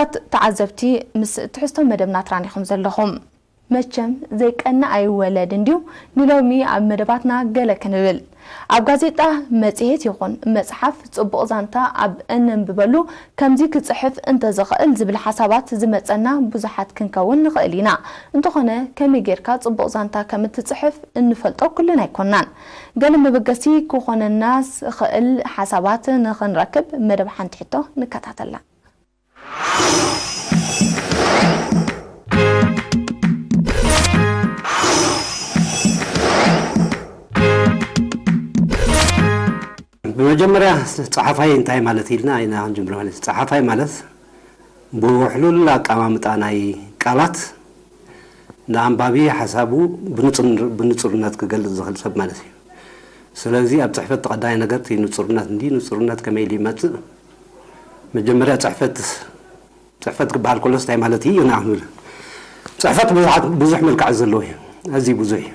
ክቡራት ተዓዘብቲ፣ ምስ ትሕዝቶ መደብና ትራን ኢኹም ዘለኹም። መቸም ዘይቀንእ ኣይወለድ እንዲዩ፣ ንሎሚ ኣብ መደባትና ገለ ክንብል። ኣብ ጋዜጣ፣ መጽሔት ይኹን መጽሓፍ ጽቡቕ ዛንታ ኣብ እነንብበሉ ከምዚ ክጽሕፍ እንተዝኽእል ዝብል ሓሳባት ዝመጸና ብዙሓት ክንከውን ንኽእል ኢና። እንተኾነ ከመይ ጌርካ ጽቡቕ ዛንታ ከም እትጽሕፍ እንፈልጦ ኩልና ኣይኮናን። ገለ መበገሲ ክኾነና ዝኽእል ሓሳባት ንኽንረክብ መደብ ሓንቲ ሕቶ ንከታተላ። ብመጀመርያ ጸሓፋይ እንታይ ማለት ኢልና ኢና ክንጅምር ማለት እዩ። ጸሓፋይ ማለት ብውሕሉል ኣቀማምጣ ናይ ቃላት ንኣንባቢ ሓሳቡ ብንጹር-፣ ብንጹርነት ክገልጽ ዝኽእል ሰብ ማለት እዩ። ስለዚ ኣብ ጽሕፈት ቀዳማይ ነገር እቲ ንጹርነት እንዲ ንጹርነት ከመይ ኢሉ ይመጽእ? መጀመርያ ጽሕፈት፣ ጽሕፈት ክበሃል ከሎስ እንታይ ማለት እዩ ኢና ክንብል? ጽሕፈት ብዙሓት፣ ብዙሕ መልክዓት ዘለዎ እዩ። ኣዝዩ ብዙሕ እዩ።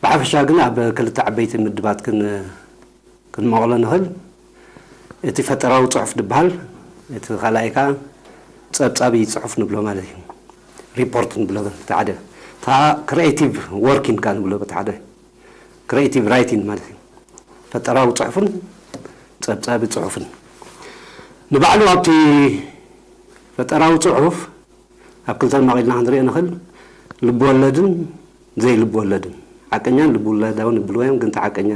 ብሓፈሻ ግን ኣብ ክልተ ዓበይቲ ምድባት ክን-፣ ክንመቕሎ ንኽእል። እቲ ፈጠራዊ ጽሑፍ ዝበሃል፣ እቲ ካልኣይ ከኣ ጸብጻቢ ጽሑፍ ንብሎ ማለት እዩ። ሪፖርት ንብሎ እቲ ሓደ። እታ ክሪኤቲቭ ወርኪንግ ከኣ ንብሎ በቲ ሓደ። ክሪኤቲቭ ራይቲንግ ማለት እዩ። ፈጠራዊ ጽሑፍን ጸብጻቢ ጽሑፍን። ንባዕሉ ኣብቲ ፈጠራዊ ጽሑፍ ኣብ ክልተ መቒልና ክንሪኦ ንኽእል፣ ልብወለድን ዘይልብወለድን። ሓቀኛን ልብወለዳውን ይብልዎ እዮም፣ ግን እቲ ሓቀኛ፣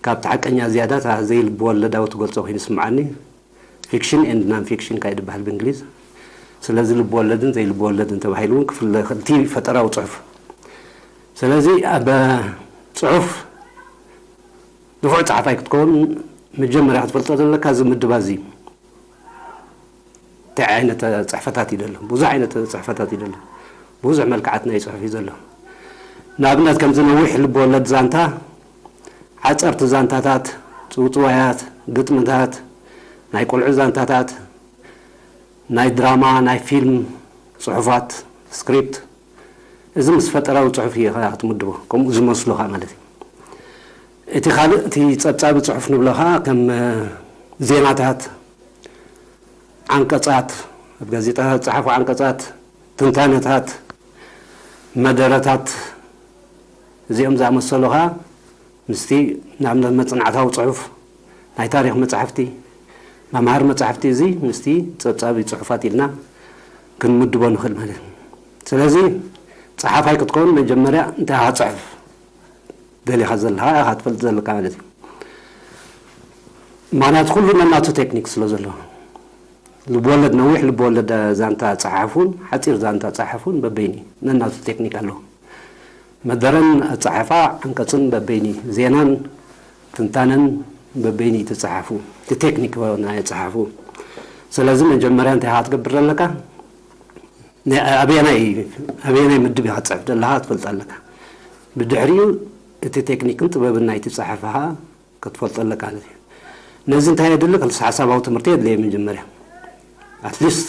ካብቲ ሓቀኛ ዝያዳ እታ ዘይልብወለዳዊ ትገልጾ ኮይኑ ይስምዓኒ። ፊክሽን ኤንድ ናን ፊክሽን ካይ ዝበሃል ብእንግሊዝ። ስለዚ ልብወለድን ዘይልብወለድን ተባሂሉ እውን ክፍለ ይኽእል፣ እቲ ፈጠራዊ ጽሑፍ። ስለዚ ኣብ ጽሑፍ ንፉዕ ጸሓፋይ ክትከውን መጀመርያ ክትፈልጦ ዘለካ እዚ ምድባ እዚ እንታይ ዓይነት ጽሕፈታት እዩ ዘሎ? ብዙሕ ዓይነት ጽሕፈታት እዩ ዘሎ። ብዙሕ መልክዓት ናይ ጽሑፍ እዩ ዘሎ። ንኣብነት ከምዚ ነዊሕ ልብወለድ ዛንታ፣ ሓጸርቲ ዛንታታት፣ ጽውጽዋያት፣ ግጥምታት፣ ናይ ቆልዑ ዛንታታት፣ ናይ ድራማ፣ ናይ ፊልም ጽሑፋት፣ ስክሪፕት፣ እዚ ምስ ፈጠራዊ ጽሑፍ እዩ ኸኣ ክትምድቦ፣ ከምኡ ዝመስሉ ኸኣ ማለት እዩ። እቲ ካልእ፣ እቲ ጸብጻቢ ጽሑፍ ንብሎ ኸኣ ከም፣ እ፣ ዜናታት፣ ዓንቀጻት፣ ኣብ ጋዜጣታት ዝጸሓፉ ዓንቀጻት፣ ትንታነታት፣ መደረታት፣ እዚኦም ዝኣመሰሉ ኸኣ ምስቲ ንኣብነት መጽናዕታዊ ጽሑፍ፣ ናይ ታሪኽ መጻሕፍቲ፣ መምሃሪ መጻሕፍቲ፣ እዚ ምስቲ ጸብጻቢ ጽሑፋት ኢልና ክንምድቦ ንኽእል ማለት እዩ። ስለዚ ጸሓፋይ ክትከውን መጀመርያ እንታይ ኢኻ ትጽሕፍ ደሊኻ ዘለኻ ኢኻ ትፈልጥ ዘለካ ማለት እዩ። ምኽንያቱ ኩሉ ነናቱ ቴክኒክ ስለ ዘለዎ፣ ልብወለድ፣ ነዊሕ ልብወለድ ዛንታ ጸሓፉን ሓጺር ዛንታ ጸሓፉን በበይኒ ነናቱ ቴክኒክ ኣለዎ። መደረን ኣጸሓሕፋ ዓንቀጽን በበይኒ፣ ዜናን ትንታነን በበይኒ እዩ ተጻሓፉ፣ እቲ ቴክኒክ ናይ ኣጸሓሕፉ። ስለዚ መጀመርያ እንታይ ኢኻ ክትገብር ዘለካ? ናይ ኣበየናይ፣ ኣበየናይ ምድብ ኢኻ ትጽሕፍ ዘለኻ ክትፈልጥ ኣለካ። ብድሕሪኡ እቲ ቴክኒክን ጥበብን ናይቲ ጸሓፊ ኸኣ ክትፈልጦ ኣለካ ማለት እዩ። ነዚ እንታይ የድሊ? ክልሰ ሓሳባዊ ትምህርቲ የድልየ መጀመርያ። ኣትሊስት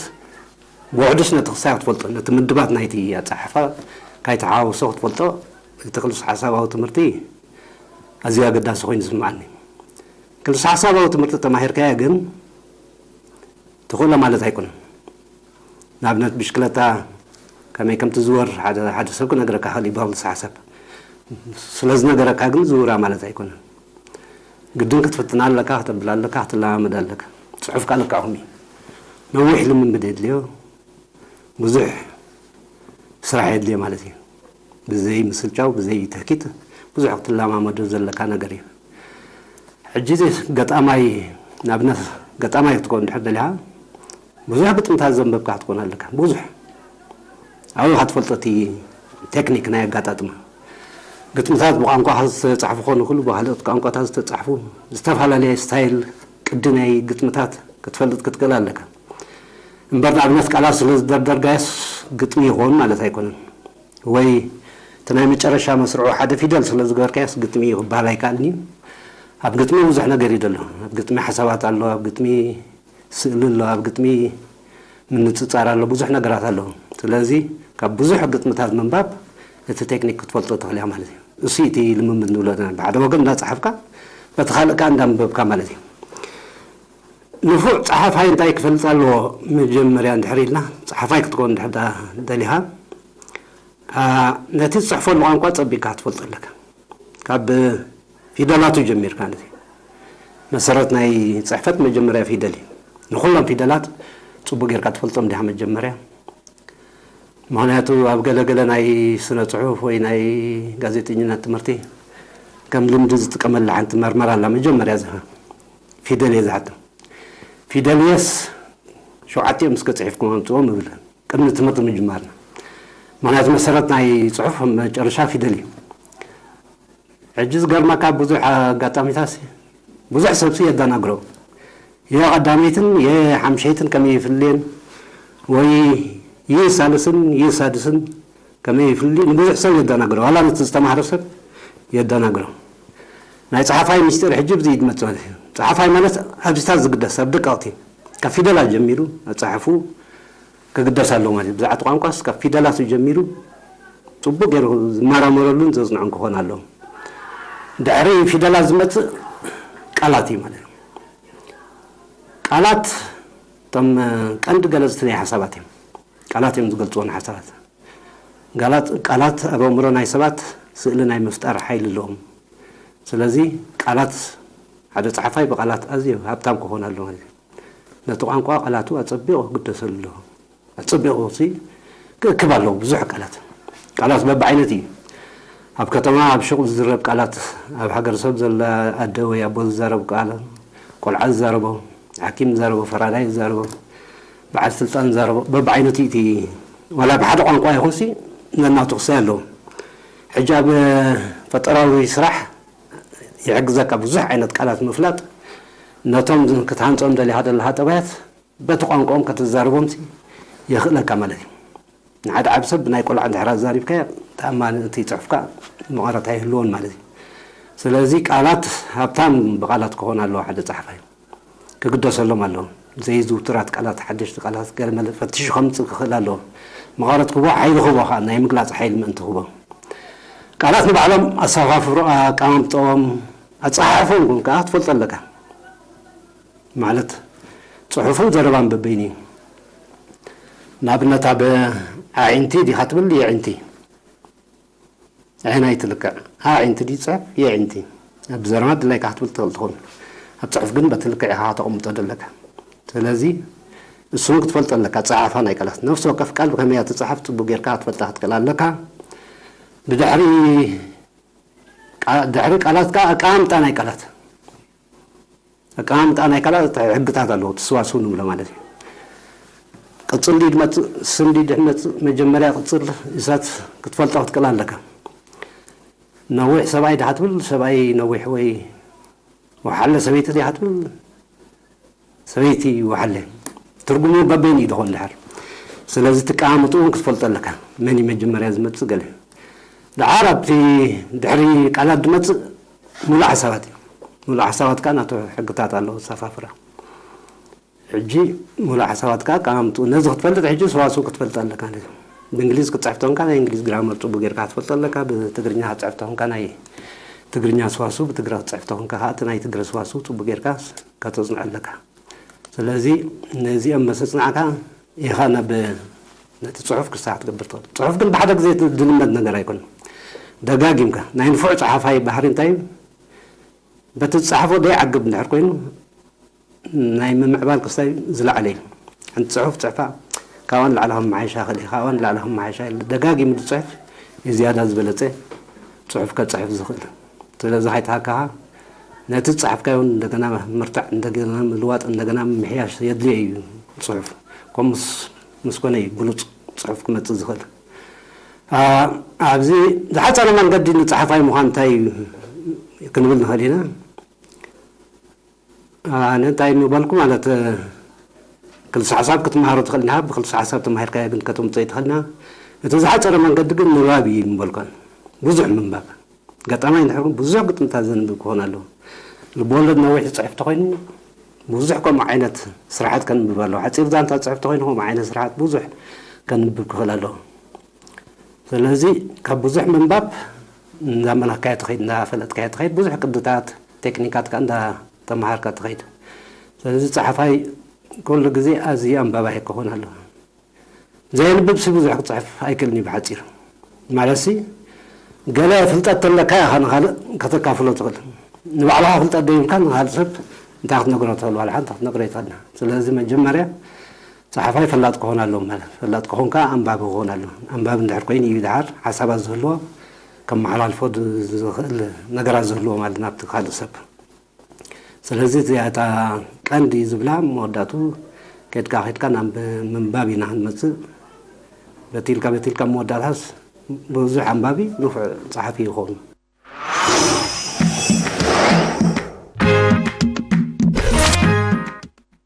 ብውሕዱስ ነቲ ክሳይ ክትፈልጦ፣ ነቲ ምድባት ናይቲ ኣጸሓሕፋ ካይተሓዋወሶ ክትፈልጦ፣ እቲ ክልሰ ሓሳባዊ ትምህርቲ ኣዝዩ ኣገዳሲ ኮይኑ ዝስምዓኒ። ክልሰ ሓሳባዊ ትምህርቲ ተማሂርካዮ ግን ትኽእሎ ማለት ኣይኮነን። ንኣብነት ብሽክለታ ከመይ ከም ትዝወር ሓደ፣ ሓደ ሰብ ክነግረካ ይኽእል እዩ ብክልሰ ሓሳብ። ስለ ዝነገረካ ግን ዝውራ ማለት ኣይኮነን። ግድን ክትፍትና ኣለካ፣ ክተብላ ኣለካ፣ ክትለማመድ ኣለካ። ጽሑፍ ከኣ ልክዕኹም እዩ። ነዊሕ ልምምድ የድልዮ፣ ብዙሕ ስራሕ የድልዮ ማለት እዩ። ብዘይ ምስልቻው፣ ብዘይ ትህኪት ብዙሕ ክትለማመዶ ዘለካ ነገር እዩ። ሕጂ ገጣማይ፣ ንኣብነት ገጣማይ ክትኮን እንድሕር ደሊኻ፣ ብዙሕ ግጥምታት ዘንበብካ ክትኮን ኣለካ። ብዙሕ ኣብኡ ኢኻ ትፈልጦ እቲ ቴክኒክ ናይ ኣጋጣጥማ። ግጥምታት ብቋንቋኻ ዝተጻሕፉ ክኾኑ ይኽእሉ፣ ብኻልኦት ቋንቋታት ዝተጻሕፉ፣ ዝተፈላለየ ስታይል፣ ቅዲ ናይ ግጥምታት ክትፈልጥ ክትክእል ኣለካ። እምበር ንኣብነት ቃላት ስለ ዝደርደርካዮስ ግጥሚ ይኸውን ማለት ኣይኮነን። ወይ እቲ ናይ መጨረሻ መስርዑ ሓደ ፊደል ስለ ዝገበርካዮስ ግጥሚ እዩ ክበሃል ኣይከኣልን እዩ። ኣብ ግጥሚ ብዙሕ ነገር እዩ ዘሎ። ኣብ ግጥሚ ሓሳባት ኣሎ፣ ኣብ ግጥሚ ስእሊ ኣሎ፣ ኣብ ግጥሚ ምንጽጻር ኣሎ፣ ብዙሕ ነገራት ኣሎ። ስለዚ ካብ ብዙሕ ግጥምታት ምንባብ እቲ ቴክኒክ ክትፈልጦ ትኽእል ኢኻ ማለት እዩ። እሱ እቲ ልምምድ ንብሎ ዘለና። ብሓደ ወገን እንዳጸሓፍካ፣ በቲ ካልእ ከኣ እንዳንበብካ ማለት እዩ። ንፉዕ ጸሓፋይ እንታይ ክፈልጥ ኣለዎ? መጀመርያ እንድሕር ኢልና፣ ጸሓፋይ ክትከውን እንድሕር ዳ-፣ ደሊኻ፣ ኣ፣ ነቲ ዝጽሕፈሉ ቋንቋ ጸቢቕካ ክትፈልጦ ኣለካ። ካብ ፊደላቱ ጀሚርካ፣ ነቲ መሰረት ናይ ጽሕፈት መጀመርያ ፊደል እዩ። ንኹሎም ፊደላት ጽቡቕ ጌርካ ትፈልጦም ዲኻ መጀመርያ? ምኽንያቱ ኣብ ገለ ገለ ናይ ስነ ጽሑፍ ወይ ናይ ጋዜጠኝነት ትምህርቲ ከም ልምዲ ዝጥቀመላ ሓንቲ መርመራ ኣላ። መጀመርያ እዚ ፊደል እየ ዝሓቶ። ፊደል የስ ሸውዓቲኦም እስከ ጽሒፍኩም ኣምጽኦም እብል ቅድሚ ትምህርቲ ምጅማርና። ምኽንያቱ መሰረት ናይ ጽሑፍ መጨረሻ ፊደል እዩ። ሕጂ ዝገርመካ ብዙሕ ኣጋጣሚታት ብዙሕ ሰብሲ የደናግሮ። የቐዳመይትን የሓምሸይትን ከመይ ይፍልየን ወይ የሳልስን የሳድስን ከመይ ይፍሊ ንብዙሕ ሰብ የደናግሮ። ዋላ ነቲ ዝተማህረ ሰብ የደናግሮ። ናይ ጸሓፋይ ምስጢር ሕጂ ብዚ ይድመጽ ማለት እዩ። ጸሓፋይ ማለት ኣብዚታት ዝግደስ ኣብ ደቀቕቲ ካብ ፊደላት ጀሚሩ ኣጻሕፉ ክግደስ ኣለዎ ማለት እዩ። ብዛዕባ ቋንቋስ ካብ ፊደላቱ ጀሚሩ ጽቡቕ ገይሩ ዝመራመረሉን ዘጽንዖን ክኾን ኣለዎ። ድሕሪ ፊደላት ዝመጽእ ቃላት እዩ ማለት እዩ። ቃላት እቶም ቀንዲ ገለጽቲ ናይ ሓሳባት እዮም። ቃላት እዮም ዝገልጽዎ ንሓሳባት። ቃላት፣ ቃላት ኣብ ኣእምሮ ናይ ሰባት ስእሊ ናይ ምፍጣር ሓይሊ ኣለዎም። ስለዚ ቃላት፣ ሓደ ጸሓፋይ ብቃላት ኣዝዩ ሃብታም ክኾን ኣለዎ ማለት እዩ። ነቲ ቋንቋ ቃላቱ ኣጸቢቑ ክግደሰሉ ኣለዎ። ኣጸቢቑ ሲ ክእክብ ኣለዎ ብዙሕ ቃላት። ቃላት በብዓይነት እዩ። ኣብ ከተማ ኣብ ሹቕ ዝዝረብ ቃላት፣ ኣብ ሃገረሰብ ዘላ ኣደ ወይ ኣቦ ዝዛረብ ቃል፣ ቆልዓ ዝዛረቦ፣ ሓኪም ዝዛረቦ፣ ፈራዳይ ዝዛረቦ፣ በዓል ስልጣን ዝዛረቦ፣ በብዓይነቱ እዩ እቲ፣ ዋላ ብሓደ ቋንቋ ይኹንሲ ነናቱ ክሳይ ኣለዎ። ሕጂ ኣብ ፈጠራዊ ስራሕ ይሕግዘካ ብዙሕ ዓይነት ቃላት ምፍላጥ፣ ነቶም ክትሃንጾም ደሊኻ ዘለኻ ጠባያት በቲ ቋንቋኦም ከተዛርቦምሲ የኽእለካ ማለት እዩ። ንሓደ ዓቢ ሰብ ብናይ ቆልዓ እንድሕር ኣዛሪብካዮ ተኣማኒ እቲ ጽሑፍካ መቐረት ኣይህልዎን ማለት እዩ። ስለዚ ቃላት ሃብታም ብቃላት ክኾን ኣለዎ ሓደ ጸሓፋይ። ክግደሰሎም ኣለዎ። ዘይዝውቱራት ቃላት፣ ሓደሽቲ ቃላት ገለ መለ ፈቲሹ ከምጽእ ክኽእል ኣለዎ። መቐረት ክህቦ፣ ሓይሊ ክህቦ ከኣ ናይ ምግላጽ ሓይሊ ምእንቲ ክህቦ። ቃላት ንባዕሎም ኣሰፋፍሮ፣ ኣቀማምጠኦም፣ ኣጸሓሕፎም እውን ከኣ ክትፈልጦ ኣለካ። ማለት ጽሑፍን ዘረባን በበይኑ እዩ። ንኣብነት ኣብ ኣዒንቲ ዲኻ ትብል የዒንቲ። ዒን ኣይትልክዕ። ኣዒንቲ ድዩ ጽሑፍ የዒንቲ። ኣብ ዘረባ ድላይካ ክትብል ትኽእል ትኸውን። ኣብ ጽሑፍ ግን በቲ ልክዕ ኢኻ ከተቐምጦ ዘለካ። ስለዚ እሱን ክትፈልጦ ኣለካ። ጸሓፋ ናይ ቃላት። ነፍሲ ወከፍ ቃል ብኸመይ እያ ትጽሓፍ ጽቡቕ ጌርካ ክትፈልጣ ክትክእል ኣለካ። ብድሕሪ ቃ-፣ ድሕሪ ቃላት ከኣ ኣቀማምጣ ናይ ቃላት። ኣቀማምጣ ናይ ቃላት ሕግታት ኣለዎ፣ እቲ ሰዋስው ንብሎ ማለት እዩ። ቅጽል ድዩ ዝመጽእ፣ ስም ድዩ ድሕሪ መጽእ፣ መጀመርያ ቅጽል እሳት ክትፈልጦ ክትክእል ኣለካ። ነዊሕ ሰብኣይ ድኣ ትብል፣ ሰብኣይ ነዊሕ ወይ ወሓለ፣ ሰበይቲ ድያ ትብል፣ ሰበይቲ ወሓለ። ትርጉሙ በበይኑ እዩ ድኾን ድሓር። ስለዚ ትቀማምጡ እውን ክትፈልጦ ኣለካ። መን እዩ መጀመርያ ዝመጽእ ገለ። ድሓር ኣብቲ ድሕሪ ቃላት ዝመጽእ ሙሉእ ሓሳባት እዩ። ሙሉእ ሓሳባት ከኣ ናቱ ሕግታት ኣለዎ፣ ኣሰፋፍራ። ሕጂ ሙሉእ ሓሳባት ከኣ ኣቀማምጥኡ። ነዚ ክትፈልጥ ሕጂ ሰዋስው ክትፈልጥ ኣለካ። ብእንግሊዝ ክትጽሕፍ ተኾንካ ናይ እንግሊዝ ግራመር ጽቡቕ ጌርካ ክትፈልጥ ኣለካ። ብትግርኛ ክትጽሕፍ ተኾንካ ናይ ትግርኛ ሰዋስው፣ ብትግረ ክትጽሕፍ ተኾንካ ከኣ እቲ ናይ ትግረ ሰዋስው ጽቡቕ ጌርካ ከተጽንዖ ኣለካ። ስለዚ ነዚኦም መሰጽናዕካ ኢኻ ናብ ነቲ ጽሑፍ ክሳዕ ክትገብር ትኽእል። ጽሑፍ ግን ብሓደ ግዜ ዝልመድ ነገር ኣይኮነን። ደጋጊምካ ናይ ንፉዕ ጸሓፋይ ባህሪ እንታይ እዩ? በቲ ዝጸሓፎ ዘይዓግብ እንድሕር ኮይኑ ናይ ምምዕባል ክስታይ ዝለዓለ እዩ። ሓንቲ ጽሑፍ ጽሕፋ ካብኣ ንላዕሊ ከመሓይሻ ይኽእል እዩ፣ ካብኣ ንላዕሊ ከመሓይሻ ኢሉ ደጋጊሙ ዝጽሕፍ እዩ ዝያዳ ዝበለጸ ጽሑፍ ከጽሕፍ ዝኽእል። ስለዚ ከይተሃከኻ ነቲ ዝጸሓፍካዮ እውን እንደገና ምምርታዕ፣ እንደገና ምልዋጥ፣ እንደገና ምምሕያሽ የድልዮ እዩ ጽሑፍ። ከምኡስ ምስ ኮነ እዩ ብሉጽ ጽሑፍ ክመጽእ ዝኽእል። ኣ-፣ ኣብዚ ዝሓጸረ መንገዲ ንጸሓፋይ ምዃን እንታይ እዩ ክንብል ንኽእል ኢና? ኣነ እንታይ ምበልኩ ማለት፣ ክልሰ ሓሳብ ክትመሃሮ ትኽእል ኢኻ፣ ብክልሰ ሓሳብ ተማሂርካዮ ግን ከተምጽኦ ኣይትኽእልና። እቲ ዝሓጸረ መንገዲ ግን ንባብ እዩ ምበልኩ። ብዙሕ ምንባብ። ገጣማይ እንድሕር ግን ብዙሕ ግጥምታት ዘንብብ ክኾን ኣለዎ። ልብወለድ ነዊሕ ዝጽሕፍ ተኾይኑ ብዙሕ ከምኡ ዓይነት ስራሓት ከንብብ ኣለዎ። ሓጺር ዛንታ ዝጽሕፍ ተኾይኑ ከምኡ ዓይነት ስራሓት ብዙሕ ከንብብ ክኽእል ኣለዎ። ስለዚ ካብ ብዙሕ ምንባብ እንዳመላካዮ ትኸይድ፣ እንዳፈለጥካዮ ትኸይድ፣ ብዙሕ ቅድታት፣ ቴክኒካት ከኣ እንዳተማሃርካ ትኸይድ። ስለዚ ጸሓፋይ ኩሉ ግዜ ኣዝዩ ኣንባባይ ክኾን ኣለዎ። ዘየንብብ ሲ ብዙሕ ክጽሕፍ ኣይክእልን እዩ ብሓጺሩ። ማለት ሲ ገለ ፍልጠት ተለካ ኢኻ ንኻልእ ከተካፍሎ ትኽእል። ንባዕልኻ ፍልጠት ደይብልካ ንኻልእ ሰብ እንታይ ክትነግሮ ትኽእል? ዋላ ሓንቲ ክትነግሮ ይትኽእልና። ስለዚ መጀመርያ ጸሓፋይ ፈላጥ ክኾን ኣለዎ ማለት ፈላጥ ክኾን ከዓ ኣንባቢ ክኾን ኣለዎ። ኣንባቢ እንድሕር ኮይኑ እዩ ድሓር ሓሳባት ዝህልዎ ከመሓላልፎ ዝኽእል ነገራት ዝህልዎ ማለት ናብቲ ካልእ ሰብ። ስለዚ እዚኣ እታ ቀንዲ ዝብላ መወዳቱ ከድካ ከድካ ናብ ምንባብ ኢና ክንመፅእ። በቲልካ በቲልካ መወዳእታስ ብዙሕ ኣንባቢ ንፉዕ ጸሓፊ ይኸውን።